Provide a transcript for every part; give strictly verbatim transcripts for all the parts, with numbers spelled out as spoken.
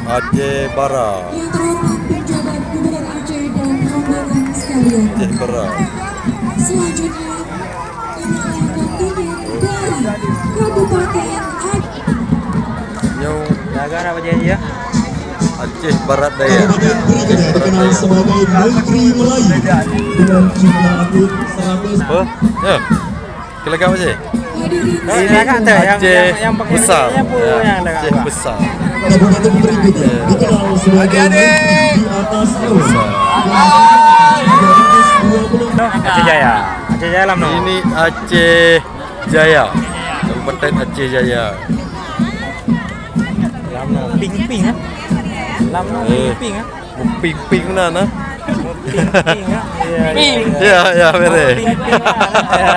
Aceh Barat. Yang terhormat penjabat Gubernur Aceh dan rombongan sekalian. Aceh Barat. Selanjutnya, ini adalah kontingen dari Kabupaten Aceh. Nyoe Dagang apa janji ya? Aceh Barat Daya. Kabupaten berikutnya dikenal sebagai Negeri Melayu dengan jumlah atlet seratus. Oh, ya. Kelagak apa sih? Hadirin. Ini Kelagak tu, yang, Aceh yang, yang pakai Besar. Aceh apa, ya, yang Aceh Kelagak? Besar. Kabupaten berikutnya dikenal sebagai Negeri di atas laut. Besar. Aceh Jaya. Aceh Jaya lam no. Ini Aceh Jaya. Kabupaten Aceh Jaya. Lam no. Ping-ping, ah. Lam no, eh, ping-ping, ah. Ping-ping mana, nah? Ping-ping, ah. Ya, ya. Ping. Ya, ya, beres. Ping-ping, ah. Ya.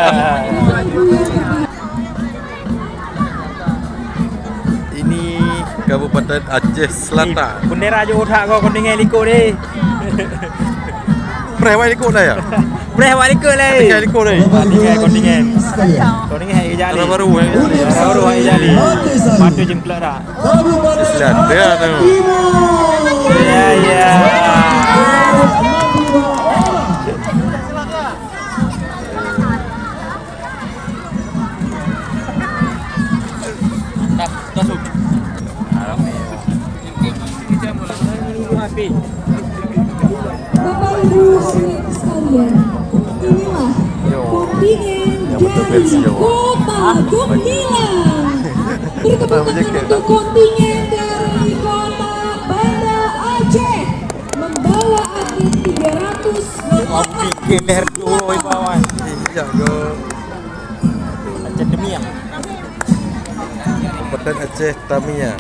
Ini Kabupaten Aceh Selatan. Bendera jeuet that ko kontingen likot deh. Preh wai likot dah ya? Preh wai likot leh. Tinggai likot deh. Ah, tinggai kontingen. Kontingen hai jali. Dara baru, eh. Dara baru hai jali. Patu jengklak dah. Islam dia tu. Ya, ya. Bapak Ibu hadirin sekalian, inilah kontingen dari Kota Gemilang. Beri tepuk tangan untuk kontingen dari Kota Banda Aceh, membawa atlet tiga ratus empat puluh. Aceh Tamiang. Kabupaten Aceh Tamiang.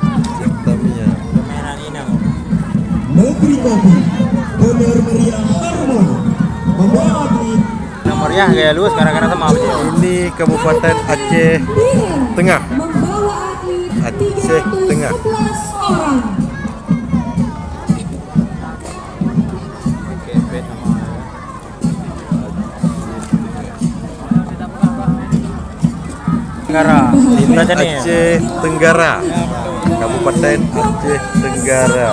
Aceh Tamiang. Negeri Kopi, benar meriah harmoni, membawa atlet. Benar meriah gaya luwes gara-gara sama aja. Ini Kabupaten Aceh Tengah. Membawa atlet Aceh Tengah. Tiga ratus sebelas orang. Tenggara. Ini Aceh Tenggara. Kabupaten Aceh Tenggara.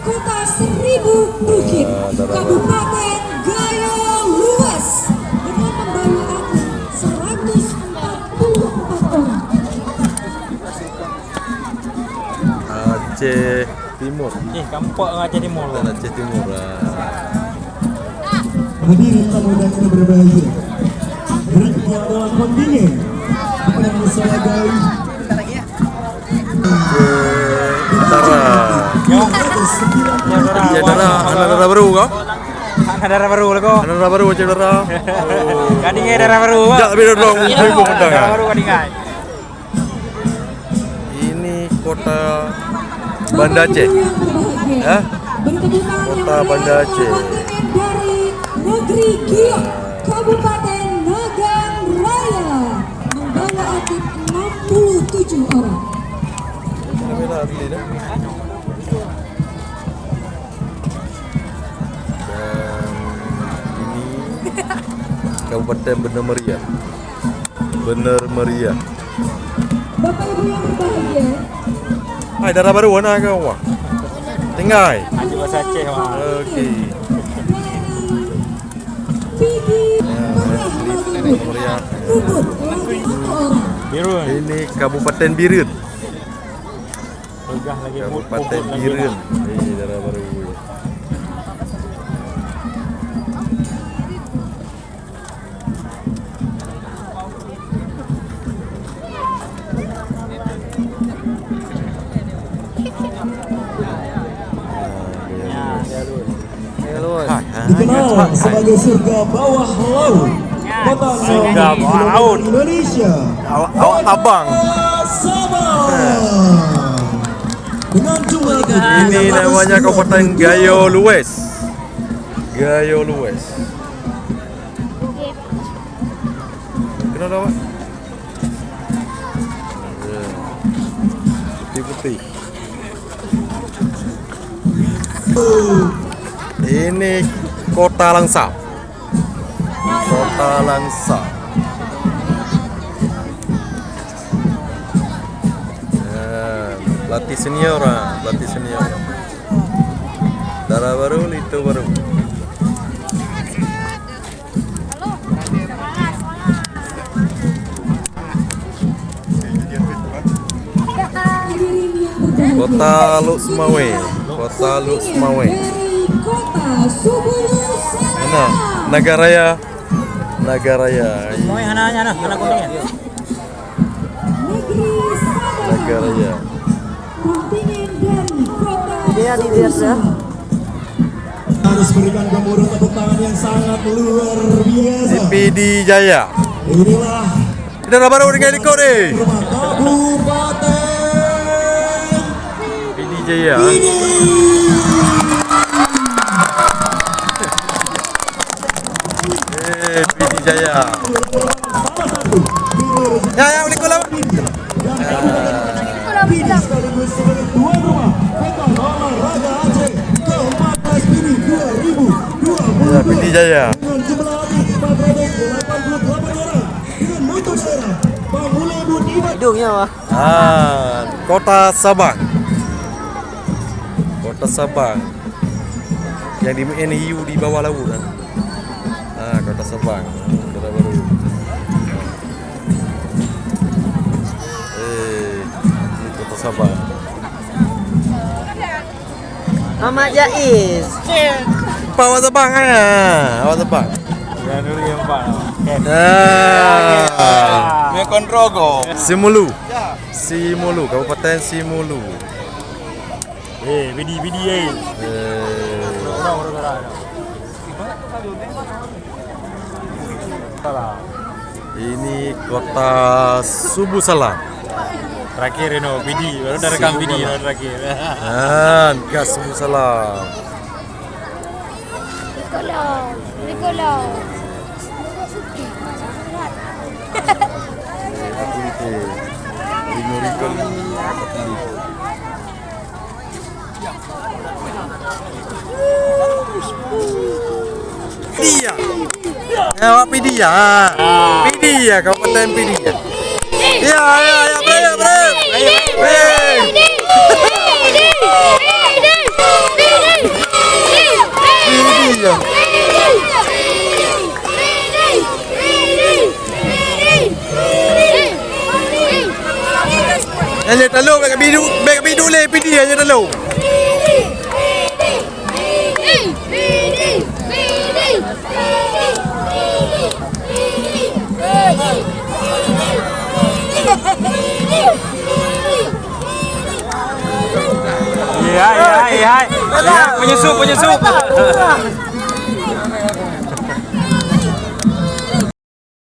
Kota Seribu Bukit, Kabupaten Gayo Luwes, dengan membawa atlet seratus empat puluh empat orang. Aceh Timur. Eh, kampung Aceh Timur. Aceh Timur, ah. Hadirin tamu undangan yang berbahagia. Berikutnya adalah kontingen yang sebagai Aceh Utara. Aceh Utara. Aceh Utara, anak dara baru kah? Anak dara baru lah kau. Anak dara baru, Aceh Utara. Oh. Kan ingat dara baru, Bang? Tak, tapi dah dong, ibu dah. Dara baru kan ingat. Ini kota Banda Aceh. Hah? Kota Banda Aceh. Dari Negeri Giok, Kabupaten Nagan Raya, membawa atlet enam puluh tujuh orang. Dan ini Kabupaten Banda Meriah. Bener meriah. Bapak Ibu yang berbahagia. Hai, dara baru mana ke, wah? Tinggai. Aji bahasa Aceh, wah. Okey. Pigi. Ya, meriah. Ribut. Lagi empat orang. Birun. Ini Kabupaten Bireuen. Peugah lagi, Kabupaten Bireuen. Eh, dara baru. Dikenal sebagai surga bawah laut. Kota Surga bawah laut. Indonesia. Awak, awak abang. Sabah. Dengan jumlah ini namanya Kabupaten Gayo Luwes. Gayo Luwes. Kenal tak, Pak? Ya. Putih-putih. Ini Kota Langsa. Kota Langsa. Pelatih senior, ah, pelatih senior. Dara baru, linto baru. Kota Lhokseumawe, Kota Lhokseumawe. Mana? Nagaraya, Nagaraya. Nagaraya. Dia di biasa. Harus berikan gemuruh tepuk tangan yang sangat luar biasa. Di Pidie Jaya. Inilah Kita dah baru dengan likot ni. Kabupaten Pidie Jaya. Pidie. Eh, Pidie Jaya. Ya, ya, likot lah. Ya, Pidie Jaya. Hidungnya, wah. Ah, Kota Sabang. Kota Sabang. Yang di M N U di bawah laut, kan? Ah, Kota Sabang. Hmm, Kota Baru. Eh, ini Kota Sabang. Muhammad Jaiz. Pak, awak Sabang, eh? Awak Sabang. Ya, dulu yang Pak. Ah. Mekon Rogo. Simulu. Simulu, Kabupaten Simulu. Eh, Pidie, Pidie, eh. Eh. Salah. Ini Kota Subuh Salam. Terakhir, you know, Pidie. Baru dah rekam Subuh Pidie, Salam. Baru terakhir. Ah, gas Subuh Salam. Nicola, Nicola. Aku itu. Ringo Ringo. Pidie. Eh, awak Pidie. Ah. Pidie, Kabupaten Pidie. Ya, ya, ya, brave, brave. Brave. Pidie. Nyan, nyan talo, bèk ka bidu, bèk ka bidu lé, Pidie, nyan talo. Iya, iya, iya. Iya, penyusup, penyusup.